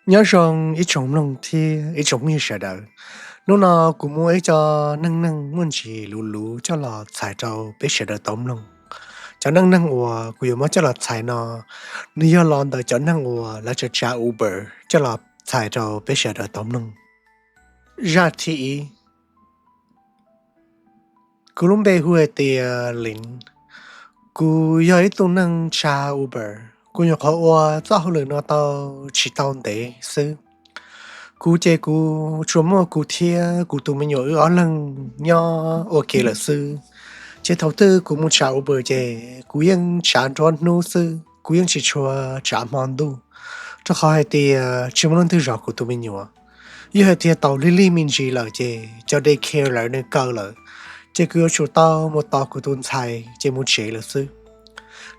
Nyob zoo ib tsoom mloog thiab ib tsoom phooj ywg sawv daws. Hnub no kuv muaj ib co neej neeg muaj ntsis luv luv coj los txhais rau peb sawv daws tau mloog. Cov neej neeg uas kuv yuav muab coj los txhais no, nws yog los ntawm cov neeg uas lawv tsav tsav Uber coj los txhais rau peb sawv daws tau mloog. Zaj thib ib. Kuv lub npe hu hais tias Liv. Kuv yog ib tug neeg tsav Uber. Kuv nyuam qhuav ua txoj hauj lwm no tau tsis tau ntev xwb. Kuv ces kuv tsuas muaj kuv thiab kuv tus me nyuam wb ob leeg nyob ua ke lawm xwb. Ces thaum twg kuv mus tsav Uber ces kuv yeej tsav nruab hnub xwb, kuv yeej tsis tshua tsav hmo ntuj, rau qhov hais tias tsis muaj leej twg zov kuv tus me nyuam. Yog hais tias tau lig lig me ntsis lawm ces cov daycare lawv nws kaw lawm, ces kuv yuav tsum tau mus tos kuv tus ntxhais ces mus tsev lawm xwb.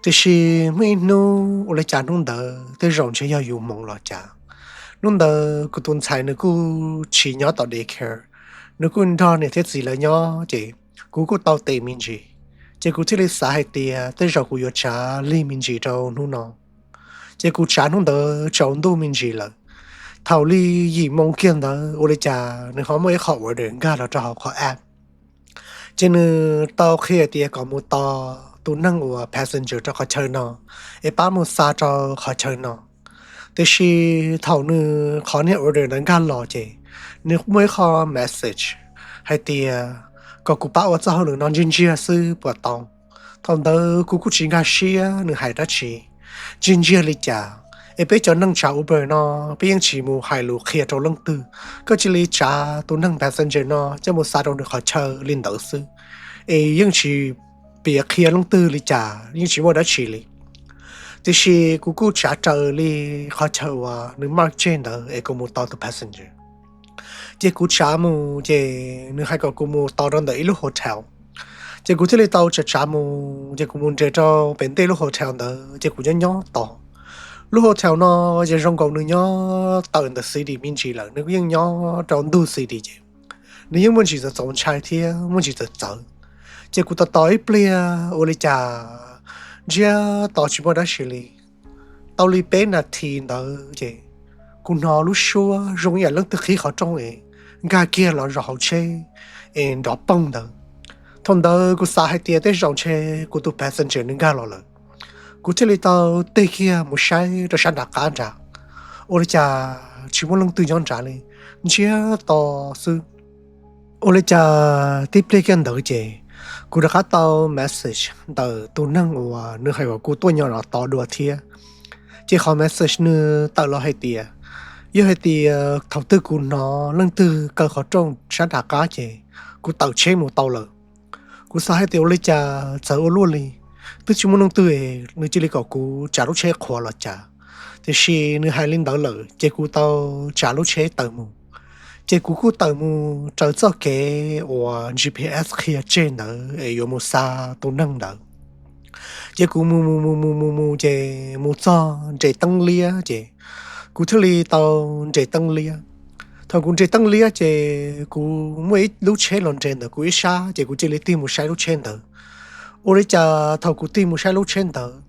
Tiam sis muaj ib hnub ua li cas hnub ntawd tej zaum ntshe yog yus hmoov los cas, hnub ntawd kuv tus ntxhais nws kuj tsis nyob tom daycare, nws kuj nrog niam thiab txiv lawv nyob ces kuv kuj tau tes me ntsis. Ces kuv thiaj li xav hais tias tej zaum kuv yuav tsav lig me ntsis rau hnub no. Ces kuv tsav hnub ntawd tsaus ntuj me ntsis lawm. Thaum li yim moo kiag ntawd ua li cas nws ho muaj ib qho order nkag los rau hauv qhov app. Ces nws tau qhia tias kom mus tos tus neeg uas passenger rau qhov chaw no, es pab mus xa rau qhov chaw no. Tiam sis thaum nws qhov niag order ntawd nkag los ces nws muaj ib qho message hais tias kom kuv pab ua txoj hauj lwm no ntsiag ntsiag xwb puas tau. Thaum ntawd kuv kuj tsis nkag siab nws hais dab tsi, ntsiag ntsiag li cas. Es peb cov neeg tsav Uber no, peb yeej tsis mus hais lus qhia rau leej twg. Koj cia li tsav tus neeg passenger no coj mus xa rau nws qhov chaw li ntawd xwb, es yeej tsis piav qhia leej twg li cas, yeej tsis muaj dab tsi li. Tiam sis kuv kuj tsav raws li qhov chaw uas nws mark tseg ntawd es kuv mus tos tus passenger. Ces kuv tsav mus ces nws hais kom kuv mus tos rau ntawm ib lub hotel. Ces kuv thiaj li tau tsav tsav mus ces kuv mus nres rau pem ntej lub hotel ntawd ces kuv nyob nyob tos. Lub hotel no ces zoo nkaus nws nyob tawm ntawm city me ntsis lawm, nws kuj yeej nyob rau ntug city ces nws yeej muaj ntsis txaus txaus ntshai thiab muaj ntsis txawv txawv. Ces kuv tos tos ib pliag ua li cas ntsiag to tsis muaj dab tsi li. Tau li peb nas this ntawd ces kuv hnov lub suab zoo ib yam leej twg qhib qhov rooj es nkag kiag los zaum hauv tsheb es nrov poog ntawd. Thaum ntawd kuv xav hais tias tej zaum ntshe kuv tus passenger nws nkag los lawm. Kuv thiaj li tau tig kiag mus saib rau sab nram qab nrad, ua li cas tsis muaj leej twg nyob nrad li, ntsiag to xwb. Ua li cas tib pliag kiag ntawd ces kuv rov qab tau message ntawm tus neeg uas nws hais kom kuv tuaj nyob no tos dua thiab. Ces qhov message nws tawm los hais tias, yog hais tias thaum twg kuv hnov leej twg kaw qhov rooj sab nram qab ces kuv tawm tsheb mus tau lawm. Kuv xav hais tias ua li cas txawv ua luaj li, twb tsis muaj leej twg es nws cia li kom kuv tsav lub tsheb qhuav los cas. Tiam sis nws hais li ntawd lawm ces kuv tau tsav lub tsheb tawm mus. Ces kuv kuj tawm mus raws txoj kev uas G P S qhia tseg ntawd es yuav mus xa tus neeg ntawd. Ces kuv mus mus mus mus mus mus ces mus txog nres teeb liab ces kuv thiaj li tau nres teeb liab. Thaum kuv nres teeb liab ces kuv muaj ib lub tsheb los nres ntawm kuv ib sab ces kuv cia li tig mus saib lub tsheb ntawd. Ua li cas thaum kuv tig mus saib lub tsheb ntawd,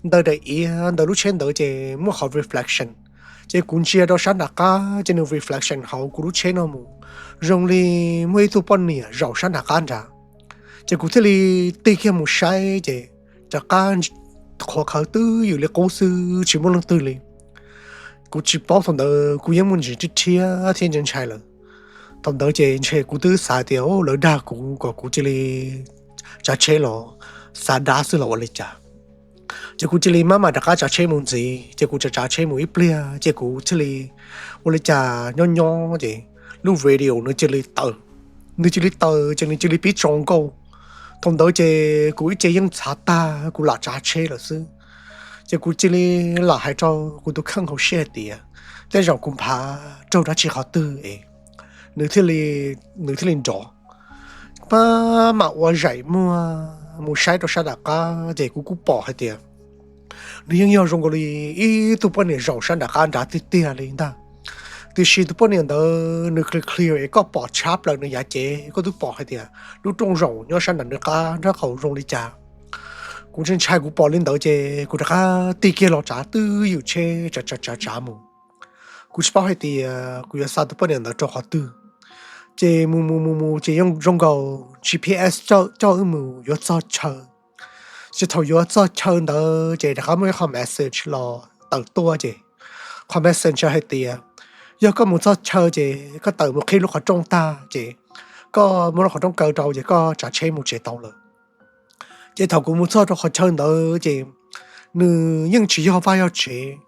ntawm daim iav ntawm lub tsheb ntawd ces muaj qhov reflection. Ces kuv ntsia rau sab nram qab ces nws reflection hauv kuv lub tsheb no mus, zoo li muaj ib tug poj niam zaum sab nram qab nrad. Ces kuv thiaj li tig kiag mus saib ces rov qab qhuav khawv twb ywm li qub xwb tsis muaj leej twg li. Kuv tsis paub thaum ntawd kuv yeej muaj ntsis rhiab thiab ntshai ntshai lawm. Thaum ntawd ces ntshe kuv twb xav tias lawv dag kuv kom kuv cia li tsav tsheb los xav dab xwb los ua li cas. Ces kuv cia li maj mam rov qab tsav tsheb mus ntxiv ces kuv tsav tsav tsheb mus ib pliag ces kuv thiaj li ua li cas nyob nyob ces lub radio nws cia li tawm, nws cia li tawm ces nws cia li pib tsoo nkauj. Thaum ntawd ces kuv ib ce yeej txhav tag kuv lam tsav tsheb lawm xwb. Ces kuv cia li lam hais rau kuv tus kheej hauv siab hais tias tej zaum kuv nphav raug dab tsi qhov twg es nws thiaj li nrov. Maj mam ua zaim muag mus saib rau sab nram qab ces kuv kuj pom hais tias nws yeej yog zoo nkaus li ib tug poj niam zaum sab nram qab nrad tiag tiag li ntag. Tiam sis tus poj niam ntawd nws clear clear es koj pom tshab plaws nws yav cev koj twb pom hais tias lub rooj zaum nyob sab nram nws qab nrab qaum zoo li cas. Kuv ntshai ntshai kuv pom li ntawd ces kuv rov qab tig kiag los tsav twb ywm tsheb tsav tsav tsav mus. Kuv tsis paub hais tias kuv yuav xa tus poj niam ntawd rau qhov twg. Ces mus mus mus mus ces zoo nkaus G P S coj wb mus yuav txog chaw. Ces thaum yuav txog chaw ntawd ces rov qab muaj ib qho message los tawm tuaj ces qhov message hais tias yog koj mus txog chaw ces koj tawm mus qhib lub qhov rooj tag ces koj muab lub qhov rooj kaw rau ces koj tsav tsheb mus tsev tau lawm. Ces thaum kuv mus txog rau qhov chaw ntawd ces nws yeej tsis yog vaj yog tsev,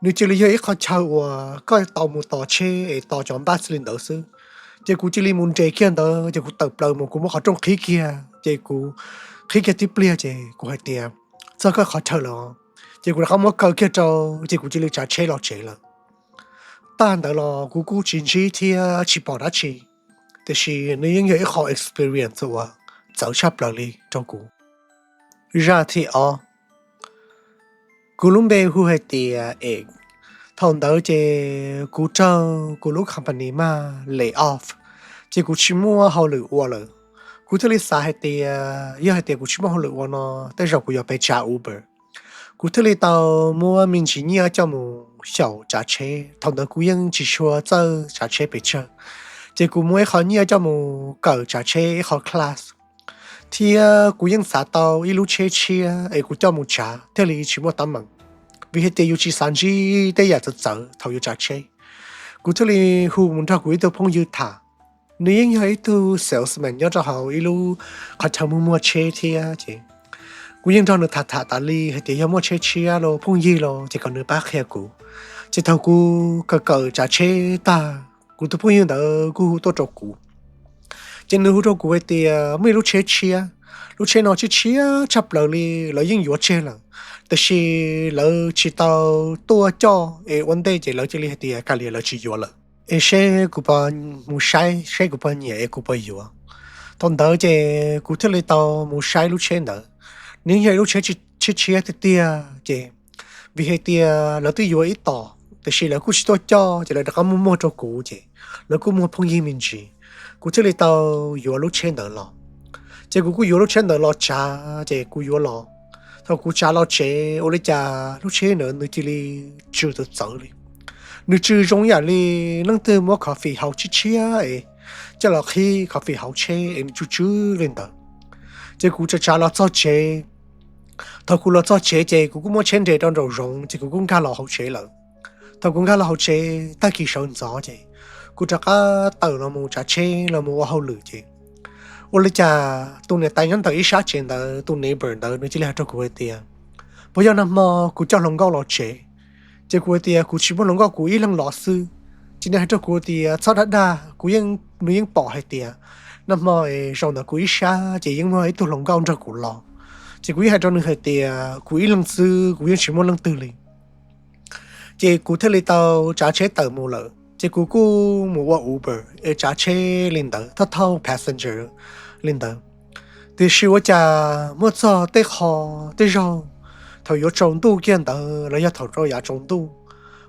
nws cia li yog ib qho chaw uas koj tau mus tos tsheb es tos cov bus li ntawd xwb. Ces kuv cia li mus nres kiag ntawd ces kuv tawm plaws mus kuv muab qhov rooj qhib kiag ces kuv qhib kiag tib pliag ces kuv hais tias txog koj qhov chaw lawm. Ces kuv rov qab muab kaw kiag rau ces kuv cia li tsav tsheb los tsev lawm. Tag ntawd los kuv kuj tsis ntsib thiab tsis pom dab tsi, tiam sis nws yeej yog ib qho experience uas txawv tshaj plaws li rau kuv. Zaj thib ob, kuv lub npe hu hais tias Ev. Thaum ntawd ces kuv raug kuv lub company maj lay off, ces kuv tsis muaj hauj lwm ua lawm. Kuv thiaj li xav hais tias yog hais tias kuv tsis muaj hauj lwm ua no tej zaum kuv yuav pes tsav Uber. Kuv thiaj li tau muab me ntsis nyiaj coj mus xyaum tsav tsheb. Thaum ntawd kuv yeej tsis tshua txawj tsav tsheb pes tsawg, ces kuv muab ib qho nyiaj coj mus kawm tsav tsheb ib qho class, thiab kuv yeej xav tau ib lub tsheb tshiab es kuv coj mus tsav thiaj li tsis muaj teeb meem, vim hais tias yus tsis xav ntsib tej yam txawv txawv thaum yuav tsav tsheb. Kuv thiaj li hu mus nrog kuv ib tug phooj ywg tham. Nws yeej yog ib tug salesman nyob rau hauv ib lub qhov chaw muag muag tsheb thiab ces kuv yeej nrog nws tham tham tas li hais tias yog muaj tsheb tshiab los phooj ywg los ces kom nws pab qhia kuv. Ces thaum kuv kawm kawm tsav tsheb tag, kuv tus phooj ywg ntawd kuj hu tuaj rau kuv. Ces nws hu rau kuv hais tias muaj ib lub tsheb tshiab, lub tsheb no tshiab tshiab tshaj plaws li, lawv yeej yuav tseg lawm, tiam sis lawv tsis tau tuaj coj es ua ntej ces lawv cia li hais tias kav liam lawv tsis yuav lawm, es seb kuv puas mus saib seb kuv puas nyiam es kuv puas yuav. Thaum ntawd ces kuv thiaj li tau mus saib lub tsheb ntawd. Nws yog ib lub tsheb tshiab tshiab tiag tiag ces vim hais tias lawv twb yuav ib tom tiam sis lawv kuj tsis tuaj coj ces lawv rov qab muag muag rau kuv ces lawv kuj muag phooj ywg me ntsis, kuv thiaj li tau yuav lub tsheb ntawd los. Ces kuv kuj yuav lub tsheb ntawd los tsav ces kuv yuav los. Thaum kuv tsav los tsev ua li cas lub tsheb ntawd nws cia li tsw txawv txawv li. Nws tsw zoo yam li leej twg muab coffee hauv tshiab tshiab es coj los qhib coffee hauv tsheb es nws tsw tsw li ntawd. Ces kuv tsav tsav los txog tsev. Thaum kuv los txog tsev ces kuv kuj muab tsheb nres rau nraum zoov ces kuv kuj nkag los hauv tsev lawm. Thaum kuv nkag los hauv tsev tag kis sawv ntxov ces kuv rov qab tawm los mus tsav tsheb los mus ua hauj lwm ces ua li cas tus niam tais nyob ntawm ib sab tsev ntawd tus neighbor ntawd nws cia li hais rau kuv hais tias puas yog nag hmo kuv coj hluas nkauj los tsev. Ces kuv hais tias kuv tsis muaj hluas nkauj kuv ib leeg los xwb. Ces nws hais rau kuv tias txhob dag dag, kuv yeej, nws yeej pom hais tias nag hmo es zaum ntawd kuv ib sab ces yeej muaj ib tug hluas nkauj nrog kuv los. Ces kuv yeej hais rau nws hais tias kuv ib leeg xwb kuv yeej tsis muaj leej twg li. Ces kuv thiaj li tau tsav tsheb tawm mus lawm ces kuv kuj mus ua Uber es tsav tsheb li ntawd thauj thauj passenger li ntawd. Tiam sis ua cas muaj txog tej qho, tej zaug thaum yuav tsaus ntuj kiag ntawd los yog thaum rau yav tsaus ntuj,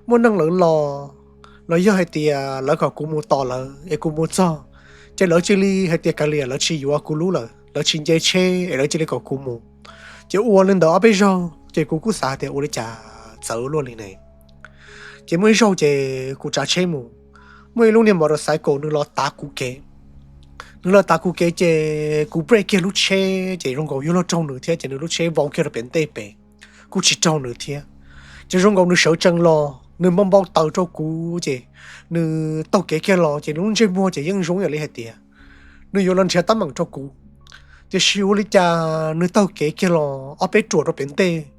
muaj neeg lawv los los yog hais tias lawv kom kuv mus tos lawv es kuv mus txog ces lawv cia li hais tias kav liam lawv tsis yuav kuv lub lawm, lawv tsis nce tsheb es lawv cia li kom kuv mus. Ces ua li ntawd ob peb zaug ces kuv kuj xav tias ua li cas txawv luaj li ne. Ces muaj ib zaug ces kuv tsav tsheb mus, muaj ib lub niag motorcycle nws los tav kuv kev. Nws los tav kuv kev ces kuv brake kiag lub tsheb ces zoo nkaus yuav luag raug nws thiab ces nws lub tsheb vau kiag rau pem ntej pem, kuj tsis raug nws thiab. Ces zoo nkaus nws sawv tsees los nws npau npau taws rau kuv ces nws taug kev kiag los ces nws lub ntsej muag ces yeej zoo yam li hais tias nws yuav los nrhiav teeb meem rau kuv. Tiam sis ua li cas nws taug kev kiag los ob peb ruam rau pem ntej,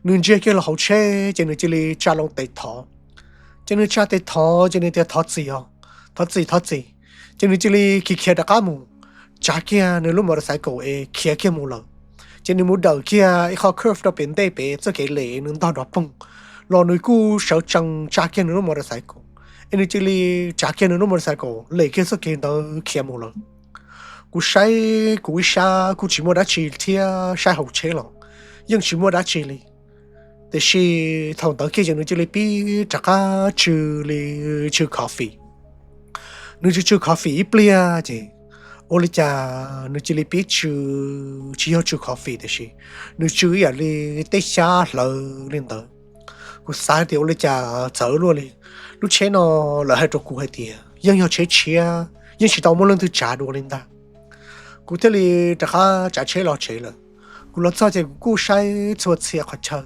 nws ntsia kiag los hauv tsheb ces nws cia li tsa loo tes thov. Ces nws tsa tes thov ces nws tias thov txim os, thov txim thov txim. Ces nws cia li khiav khiav rov qab mus, tsav kiag nws lub motorcycle es khiav kiag mus lawm. Ces nws mus dawm kiag ib qho curve rau pem ntej pem txoj kev lem nws ntog nrov poog, los nws kuj sawv tsees tsa kiag nws lub motorcycle, es nws cia li tsav kiag nws lub motorcycle lem kiag txoj kev ntawd khiav mus lawm. Kuv saib kuv ib sab kuj tsis muaj dab tsi thiab saib hauv tsheb los yeej tsis muaj dab tsi li. Tiam sis thaum ntawd kiag ces nws cia li pib rov qab tsw li tsw coffee. Nws tsw tsw coffee ib pliag ces ua li cas nws cia li pib tsw, tsis yog tsw coffee tiam sis nws tsw ib yam li tej xyab hlawv li ntawd. Kuv xav tias ua li cas txawv luaj li, lub tsheb no lawv hais rau kuv hais tias yeej yog tsheb tshiab, yeej tsis tau muaj leej twg tsav dua li ntag. Kuv thiaj li rov qab tsav tsheb los tsev lawm. Kuv los txog ces kuv kuj saib txhua txhia qhov chaw,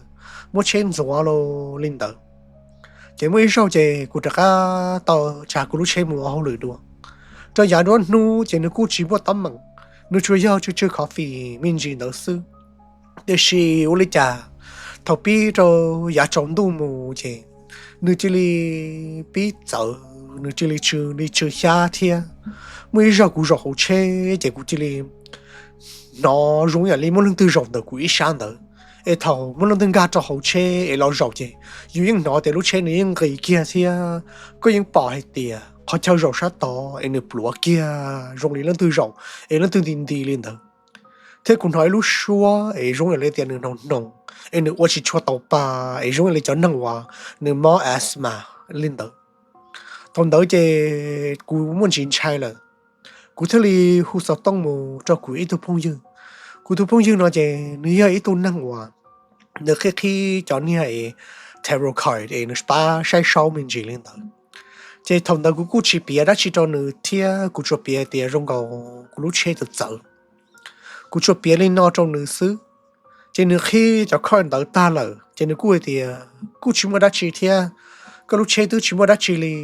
muab tsheb ntxuav li ntawd. Ces muaj ib zaug ces kuv rov qab tau tsav kuv lub tsheb mus ua hauj lwm dua. Rau yav nruab hnub ces nws kuj tsis muaj teeb meem, nws tsuas yog tsw tsw coffee me ntsis ntawd xwb. Tiam sis ua li cas thaum pib rau yav tsaus ntuj mus ces nws cia li pib txawv, nws cia li tsw li tsw xyab thiab. Muaj ib zaug kuv zaum hauv tsheb ces kuv cia li hnov zoo yam li muaj leej twg zaum ntawm kuv ib sab ntawd. Es thaum muaj leej twg nkag rau hauv tsheb es los zaum ces yus yeej hnov tias lub tsheb nws yeej nqis kiag thiab koj yeej pom hais tias qhov chaw zaum sab tod es nws pluav kiag zoo li leej twg zaum es leej twg nti nti li ntawd. Thiab kuv hnov ib lub suab es zoo yam li tias nws hnoos hnoos es nws ua tsis tshua tau pa, es zoo yam li cov neeg uas nws mob asthma li ntawd. Thaum ntawd ces kuv muaj ntsis ntshai lawm, kuv thiaj li hu xov tooj mus rau kuv ib tug phooj ywg. Kuv tus phooj ywg no ces nws yog ib tug neeg uas nws qhib qhib cov niag es tarot card es nws pab saib saub me ntsis li ntawd. Ces thaum ntawd kuv kuj tsis piav dab tsi rau nws thiab kuv tsuas piav tias zoo nkaus kuv lub tsheb txawv txawv. Kuv tsuas piav li no rau nws xwb. Ces nws qhib cov card ntawd tag lawm ces nws kuj hais tias kuj tsis muaj dab tsi thiab, koj lub tsheb twb tsis muaj dab tsi li,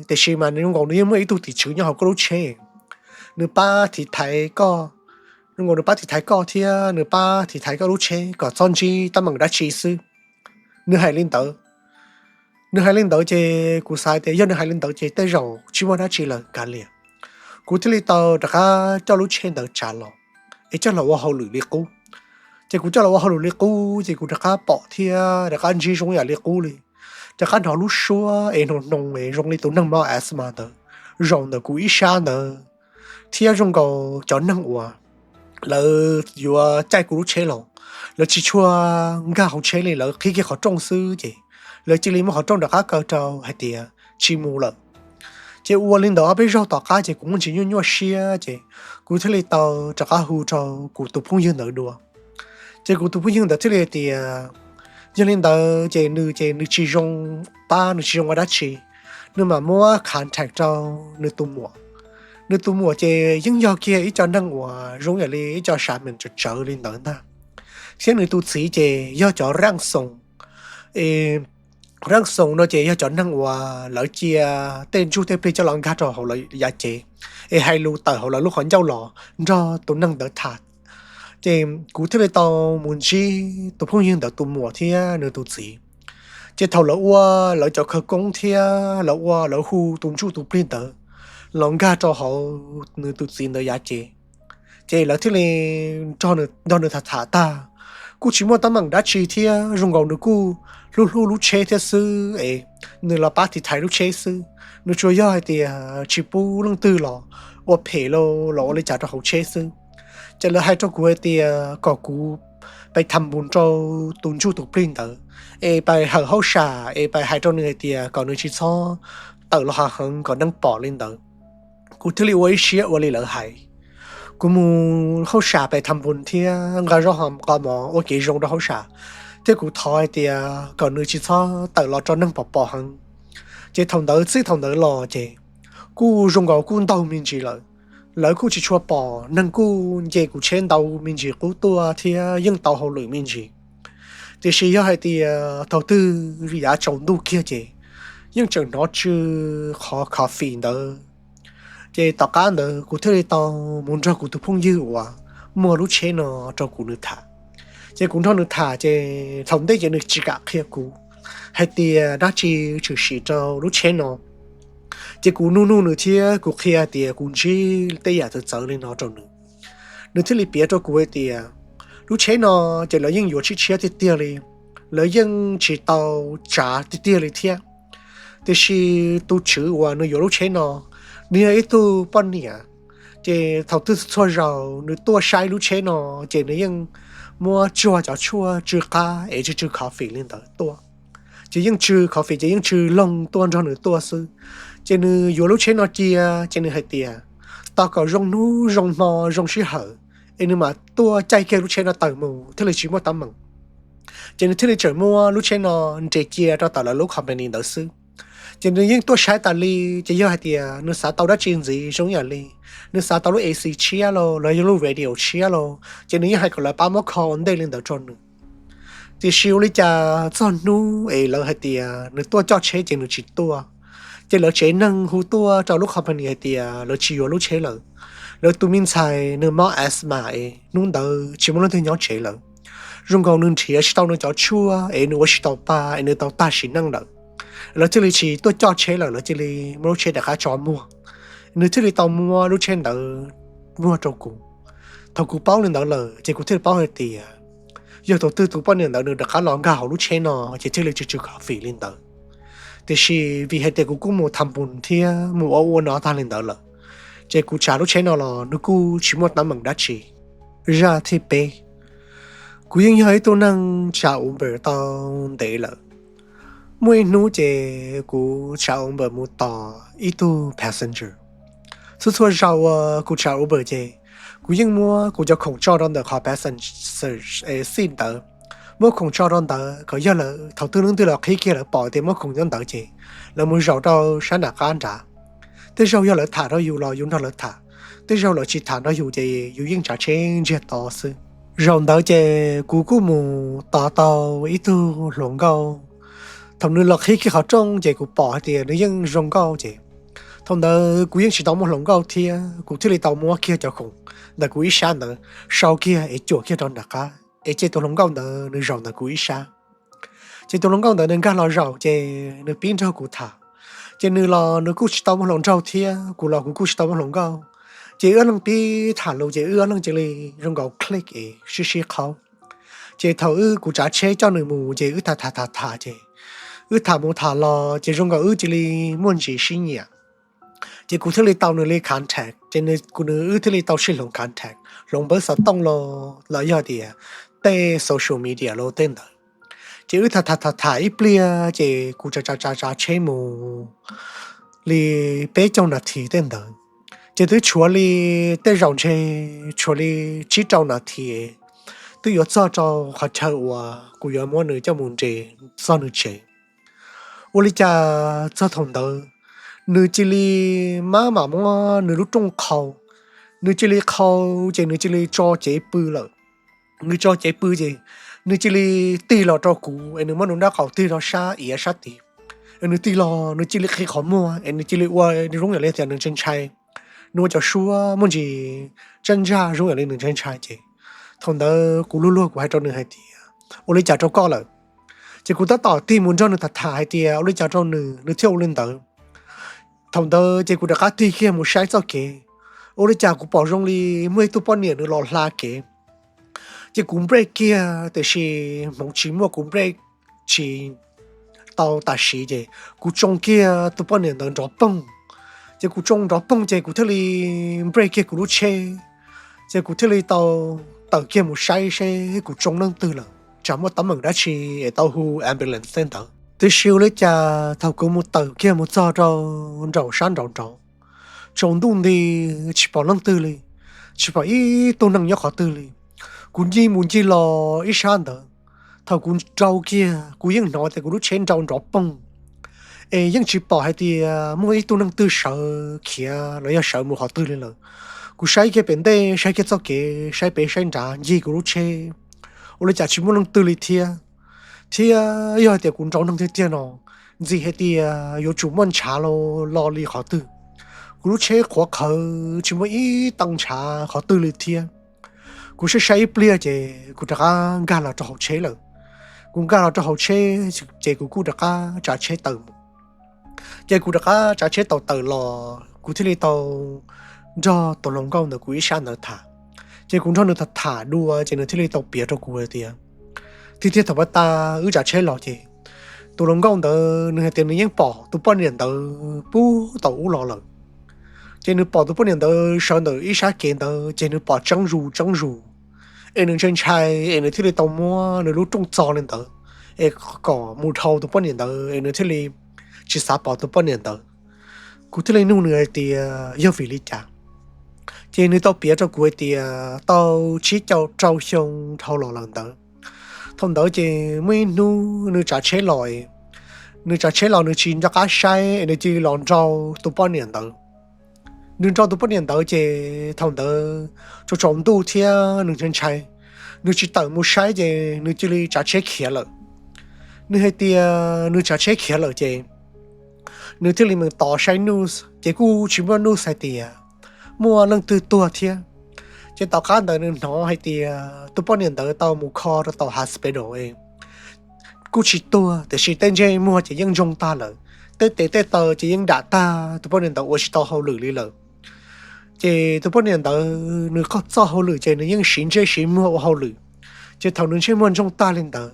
tiam sis mas nws zoo nkaus nws yeej muaj ib tug tim tswv nyob hauv koj lub tsheb. Nws pab tiv thaiv koj, zoo nkaus nws pab tiv thaiv koj thiab nws pab tiv thaiv koj lub tsheb kom txhob ntsib teeb meem dab tsi xwb. Nws hais li ntawd. Nws hais li ntawd ces kuv xav tias yog nws hais li ntawd ces tej zaum tsis muaj dab tsi lawm kav liam. Kuv thiaj li tau rov qab coj lub tsheb ntawd tsav los es coj los ua hauj lwm li qub. Ces kuv coj los ua hauj lwm li qub ces kuv rov qab pom thiab rov qab ntsib zoo yam li qub li. Rov qab hnov lub suab es hnoos hnoos es zoo li tus neeg mob asthma ntawd zaum ntawm kuv ib sab ntawd, thiab zoo nkaus cov neeg uas lawv yuav caij kuv lub tsheb los, lawv tsis tshua nkag hauv tsheb li, lawv qhib kiag qhov rooj xwb ces lawv cia li muab qhov rooj rov qab kaw rau hais tias tsis mus lawm. Ces ua li ntawd ob peb zaug tom qab ces kuv muaj ntsis nyuaj nyuaj siab ces kuv thiaj li tau rov qab hu rau kuv tus phooj ywg ntawd dua. Ces kuv tus phooj ywg ntawd thiaj li hais tias yog li ntawd ces nws ces nws tsis zoo pab, nws tsis zoo ua dab tsi, nws mam muab contact rau nws tus muam. Nws tus muam ces yeej yog kiag ib co neeg uas zoo yam li ib co shaman tsawv tsawv li ntawd ntag. Thiab nws tus txiv ces yog cov raj xoos. Raj xoos no ces yog cov neeg uas lawv cia tej ntsuj tej plig coj los nkag rau hauv lawv yav cev es hais lus tawm hauv lawv lub qhov ncauj los nrog tus neeg ntawd tham. Ces kuv thiaj li tau mus ntsib tus phooj ywg ntawd tus muam thiab nws tus txiv. Ces thaum lawv ua lawv cov khawv koob thiab lawv ua lawv hu tus ntsuj tus plig ntawd los nkag rau hauv nws tus txiv ntawd yav cev, ces lawv thiaj li nrog nws tham tham tag, kuj tsis muaj teeb meem dab tsi thiab zoo nkaus nws kuj hlub hlub lub tsheb thiab xwb es nws los pab tiv thaiv lub tsheb xwb. Nws tsuas yog hais tias tsis pub leej twg los ua phem los ua li cas rau hauv tsheb xwb. Ces lawv hais rau kuv hais tias kom kuv pais tham npus rau tus ntsuj tus plig ntawd es pais hawm hauj sam es pais hais rau nws hais tias kom nws tsis txhob tawm los hav heev kom neeg pom li ntawd. Kuv thiaj li ua ib siab ua li lawv hais. Kuv mus hauj sam pais tham npus thiab nqa zaub qo mov ua kev zoo rau hauj sam, thiab kuv thov hais tias kom nws tsis txhob tawm los rau neeg pom pom heev. Ces thaum ntawd txij thaum ntawd los ces kuj zoo nkaus kuj ntau me ntsis lawm. Lawv kuj tsis tshua pom, neeg kuj nce kuv tsheb ntau me ntsis qub tuaj thiab yeej tau hauj lwm me ntsis. Tiam sis yog hais tias thaum twg yav tsaus ntuj kiag ces yeej tseem hnov tsw qhov coffee ntawd. Ces tom qab ntawd kuv thiaj li tau mus nrog kuv tus phooj ywg uas muag lub tsheb no rau kuv nws tham. Ces kuv nrog nws tham ces thaum ntej ces nws tsis kam qhia kuv hais tias dab tsi tshwm sim rau lub tsheb no. Ces kuv nug nug nws thiab kuv qhia tias kuv ntsib tej yam txawv txawv li no rau nws. Nws thiaj li piav rau kuv hais tias lub tsheb no ces lawv yeej yuav tshiab tshiab tiag tiag li, lawv yeej tsis tau tsav tiag tiag li thiab. Tiam sis tus tswv uas nws yuav lub tsheb no, nws yog ib tug poj niam, ces thaum twg txhua zaus nws tuaj saib lub tsheb no ces nws yeej muab tsuag cov tshuaj tsw qab es tsw tsw coffee li ntawd tuaj. Ces yeej tsw coffee ces yeej tsw loog tuaj nrog nws tuaj xwb. Ces nws yuav lub tsheb no cia ces nws hais tias tos kom zoo hnub zoo hmo zoo sij hawm es nws mam tuaj caij kiag lub tsheb no tawm mus thiaj li tsis muaj teeb meem. Ces nws thiaj li tseem muab lub tsheb no nres cia rau tom lawv lub company ntawd xwb. Ces nws yeej tuaj saib tas li, ces yog hais tias nws xav tau dab tsi ntxiv zoo ib yam li nws xav tau lub A C tshiab los los yog lub radio tshiab los, ces nws yeej hais kom lawv pab muab kho ua ntej li ntawd rau nws. Tiam sis ua li cas txog hnub es lawv hais tias nws tuaj coj tsheb ces nws tsis tuaj. Ces lawv tsev neeg hu tuaj rau lub company hais tias lawv tsis yuav lub tsheb lawm. Lawv tus me ntxhais nws mob asthma es hnub ntawd tsis muaj leej twg nyob tsev lawm. Zoo nkaus nws nrhiav tsis tau nws cov tshuaj es nws ua tsis tau pa es nws tau tag sim neej lawm. Lawv thiaj li tsis tuaj coj tsheb lawm, lawv cia li muab lub tsheb rov qab tso muag. Nws thiaj li tau muab lub tsheb ntawd muag rau kuv. Thaum kuv paub li ntawd lawm ces kuv thiaj li paub hais tias yog thaum twg tus poj niam ntawd nws rov qab los nkag hauv lub tsheb no ces thiaj li tsw tsw kho fim li ntawd. Tiam sis vim hais tias kuv kuj mus tham pus thiab mus ua ua no tag li ntawd lawm, ces kuv tsav lub tsheb no los nws kuj tsis muaj teeb meem dab tsi. Zaj thib peb, kuv yeej yog ib tug neeg tsav Uber tau ntev lawm. Muaj ib hnub ces kuv tsav Uber mus tos ib tug passenger. Txhua txhua zaus uas kuv tsav Uber ces kuv yeej muab kuv cov khoom tso rau ntawm qhov passenger seat ntawd, muab khoom tso rau ntawd kom yog lawv thaum twg leej twg los qhib kiag lawv pom tias muab khoom nyob ntawd ces lawv mus zaum rau sab nram qab nrad. Tej zaug yog lawv tham rau yus los yus nrog lawv tham, tej zaug lawv tsis tham nrog yus ces yus yeej tsav tsheb ntsiag to xwb. Zaum ntawd ces kuv kuj mus tos tau ib tug hluas nkauj. Thaum nws los qhib kiag qhov rooj ces kuv pom hais tias nws yeej zoo nkauj ces thaum ntawd kuv yeej tsis tau muaj hluas nkauj thiab, kuv thiaj li tau muab kiag cov khoom ntawm kuv ib sab ntawd sau kiag es cuam kiag rau nram qab es cia tus hluas nkauj ntawd nws zaum ntawm kuv ib sab. Ces tus hluas nkauj ntawd nws nkag los zaum ces nws pib nrog kuv tham. Ces nws los nws kuj tsis tau muaj hluas nraug thiab, kuv los kuv kuj tsis tau muaj hluas nkauj. Ces wb ob leeg pib tham lus ces wb ob leeg cia li zoo nkaus click es sib sib qhaub. Ces thaum wb kuv tsav tsheb coj nws mus ces wb tham tham tham tham ces wb tham mus tham los ces zoo nkaus wb cia li muaj ntsis sib nyiam. Ces kuv thiaj li tau nws li contact ces nws kuv nws wb thiaj li tau sib hloov contact, hloov npawb xov tooj los los yog tias tej social media los tej ntawd. Ces wb tham tham tham tham ib pliag ces kuv tsav tsav tsav tsheb mus li peb caug nas this tej ntawd, ces twb tshuav li tej zaum ntshe tshuav li tsib rau nas this twb yuav txog rau qhov chaw uas kuv yuav muab nws coj mus nres txog nws tsev. Ua li cas txog thaum ntawd nws cia li mab mam muab nws lub rooj qhau. Nws cia li qhau ces nws cia li tso cev pw lawm. Nws tso cev pw ces nws cia li tig los rau kuv es nws muab nws nraub qaum tig rau sab iav sab tid. Nws tig los nws cia li qhib qhov muag es nws cia li ua zoo yam li tias nws ntshai ntshai. Nws ua cov suab muaj ntsis tsaj ntsaj zoo yam li nws ntshai ntshai ces thaum ntawd kuv luag luag kuv hais rau nws hais tias ua li cas rau koj lawm. Ces kuv tab tom tig mus nrog nws tham tham hais tias ua li cas rau nws nws thiaj ua li ntawd. Thaum ntawd ces kuv rov qab tig kiag mus saib txoj kev, ua li cas kuv pom zoo li muaj ib tug poj niam nws los hla kev. Ces kuv brake kiag tiam sis hmoov tsis muaj, kuv brake tsis tau tam sim ces kuv tsoo kiag tus poj niam ntawd nrov poog. Ces kuv tsoo nrov poog ces kuv thiaj li brake kiag kuv lub tsheb, ces kuv thiaj li tau tawm kiag mus saib seb kuv tsoo leej twg lawm, tsam muaj teeb meem dab tsi es tau hu ambulance tej ntawd. Tiam sis ua li cas thaum kuv mus tawm kiag mus txog rau nraum sab nraud nraud, tsaus ntuj nti tsis pom leej twg li, tsis pom ib tug neeg nyob qhov twg li. Kuv ncig mus ncig los ib sab ntawd, thaum kuv rau kiag kuv yeej hnov tias kuv lub tsheb nrau nrov poog, es yeej tsis pom hais tias muaj ib tug neeg twg sawv khiav los yog sawv mus qhov twg li lawm. Kuv saib kiag pem ntej, saib kiag txoj kev, saib pem saib nrad, ncig kuv lub tsheb, ua li cas tsis muaj leej twg li thiab. Thiab yog hais tias kuv nrau neeg tiag tiag no, ntxim hais tias yuav tsum muaj ntshav lo li qhov twg. Kuv lub tsheb qhuav qhawv tsis muaj ib tee ntshav qhov twg li thiab. Kuv saib saib ib pliag ces kuv rov qab nkag los rau hauv tsheb lawm. Kuv nkag los rau hauv tsheb ces kuv kuj rov qab tsav tsheb tawm mus. Ces kuv rov qab tsav tsheb tau tawm los kuv thiaj li tau nrog tus hluas nkauj ntawd kuv ib sab ntawd tham. Ces kuv nrog nws tham tham dua ces nws thiaj li tau piav rau kuv hais tias tiag tiag thaum pab tas wb tsav tsheb los ces tus hluas nkauj ntawd nws hais tias nws yeej pom tus poj niam ntawd puag thaum ub los lawm. Ces nws pom tus poj niam ntawd sawv ntawm ib sab kev ntawd ces nws pom tseeb zus tseeb zus, es nws ntshai ntshai es nws thiaj li tau muab nws lub rooj txo li ntawd es kom mus dhau tus poj niam ntawd es nws thiaj li tsis xav pom tus poj niam ntawd. Kuv thiaj li nug nws hais tias yog vim li cas. Ces nws tau piav rau kuv hais tias tau tsib caug rau xyoo dhau los lawm ntawd, Thaum ntawd ces muaj ib hnub nws tsav tsheb los, nws tsav tsheb los nws tsis nco qab saib es nws cia li los nrau tus poj niam ntawd. Nws nrau tus poj niam ntawd ces thaum ntawd tsaus tsaus ntuj thiab nws ntshai ntshai, nws tsis tawm mus saib ces nws cia li tsav tsheb khiav lawm. Nws hais tias nws tsav tsheb khiav lawm ces nws thiaj li mus tos saib news ces kuj tsis muaj news hais tias muaj leej twg tuag thiab. Ces tom qab ntawd nws hnov hais tias tus poj niam ntawd tau mus kho rau tom hospital, kuj tsis tuag tiam sis tej ntsej muag ces yeej ntsoog tag lawm, tej tes tej taw ces yeej dam tag, tus poj niam ntawd ua tsis tau hauj lwm li lawm. Ces tus poj niam ntawd nws txoj hauj lwm ces nws yeej siv ntsej siv muag ua hauj lwm, ces thaum nws ntsej muag ntsoog tag li ntawd,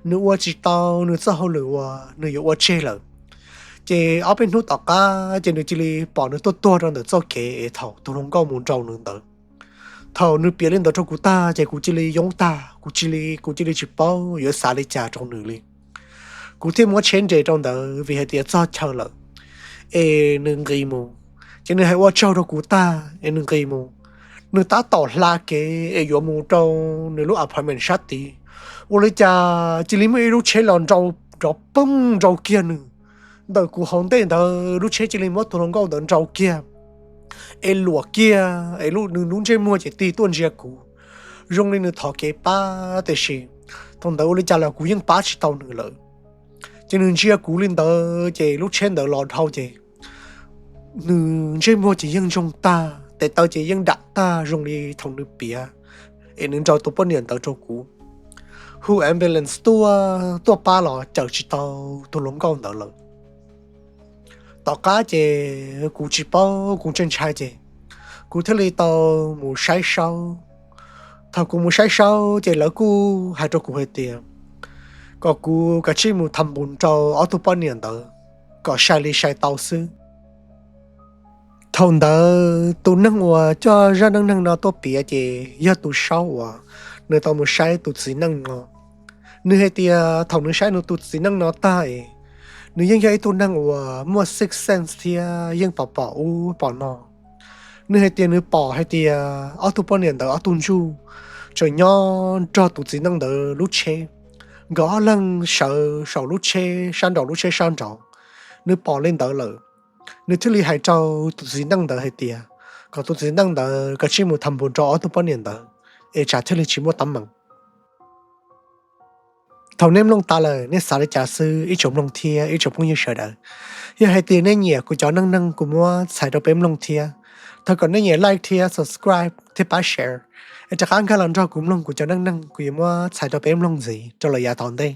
nws ua tsis tau nws txoj hauj lwm uas nws yuav ua tseg lawm. Ces ob peb hnub tom qab ces nws cia li pom nws tuaj tuag rau ntawm txoj kev es thaum tus hluas nkauj mus nrau nws ntawd. Thaum nws piav li ntawd rau kuv tag ces kuv cia li yoob tag, kuv cia li kuv cia li tsis paub yuav xav li cas rau nws li. Kuv thiaj muab tsheb nres rau ntawd vim hais tias txog chaw lawm es nws nqis mus. Ces nws hais ua tsaug rau kuv tag es nws nqis mus. Nws tab tom hla kev es yuav mus rau nws lub apartment sab tid, ua li cas cia li muaj ib lub tsheb los nrov poog nrau kiag nws ntawm kuv hauv ntej ntawd. Lub tsheb cia li muab tus hluas nkauj ntawd nrau kiag es luam kiag es nws lub ntsej muag ces tig tuaj ntsia kuv, zoo li nws thov kev pab tiam sis thaum ntawd ua li cas los kuv yeej pab tsis tau nws lawm. Ces nws ntsia kuv li ntawd ces lub tsheb ntawd los dhau ces nws ntsej muag ces yeej ntsoog tag, tes taw ces yeej dam tag zoo li thaum nws piav es nws nrau tus poj niam ntawd rau kuv. Hu ambulance tuaj, tuaj pab los cawm tsis tau tus hluas nkauj ntawd lawm. Tom qab ces kuv tsis paub, kuv ntshai ntshai ces kuv thiaj li tau mus saib saub. Thaum kuv mus saib saub ces lawv kuj hais rau kuv hais tias kom kuv kav tsij mus tham npus rau ob tug poj niam ntawd kom sai li sai tau xwb. Thaum ntawd tus neeg uas coj zaj neej neeg no tuaj piav ces yog tus saub uas nws tau mus saib tus txiv neej no. Nws hais tias thaum nws saib nws tus txiv neej no tag es nws yeej yog ib tug neeg uas muaj sixth sense thiab yeej pom pom ub pom no. Nws hais tias nws pom hais tias ob tug poj niam ntawd ob tug ntsuj tseem nyob nrog tus txiv neej ntawd lub tsheb, nkawd ob leeg sawv saum lub tsheb sab nraud lub tsheb sab nraud. Nws pom li ntawd lawm, nws thiaj li hais rau tus txiv neej ntawd hais tias kom tus txiv neej ntawd kav tsij mus tham npus rau ob tug poj niam ntawd es tsam thiaj li tsis muaj teeb meem. Thaum nej mloog tas lawm nej xav li cas xwb ib tsoom mloog thiab ib tsoom phooj ywg sawv daws. Yog hais tias nej nyiam kuv cov neej neeg kuv muab txhais rau peb mloog thiab, thov kom nej nyiam like thiab subscribe thiab pab share es rov qab nkag los nrog kuv mloog kuv cov neej neeg kuv yuav muab txhais rau peb mloog ntxiv rau lawm yav tom ntej.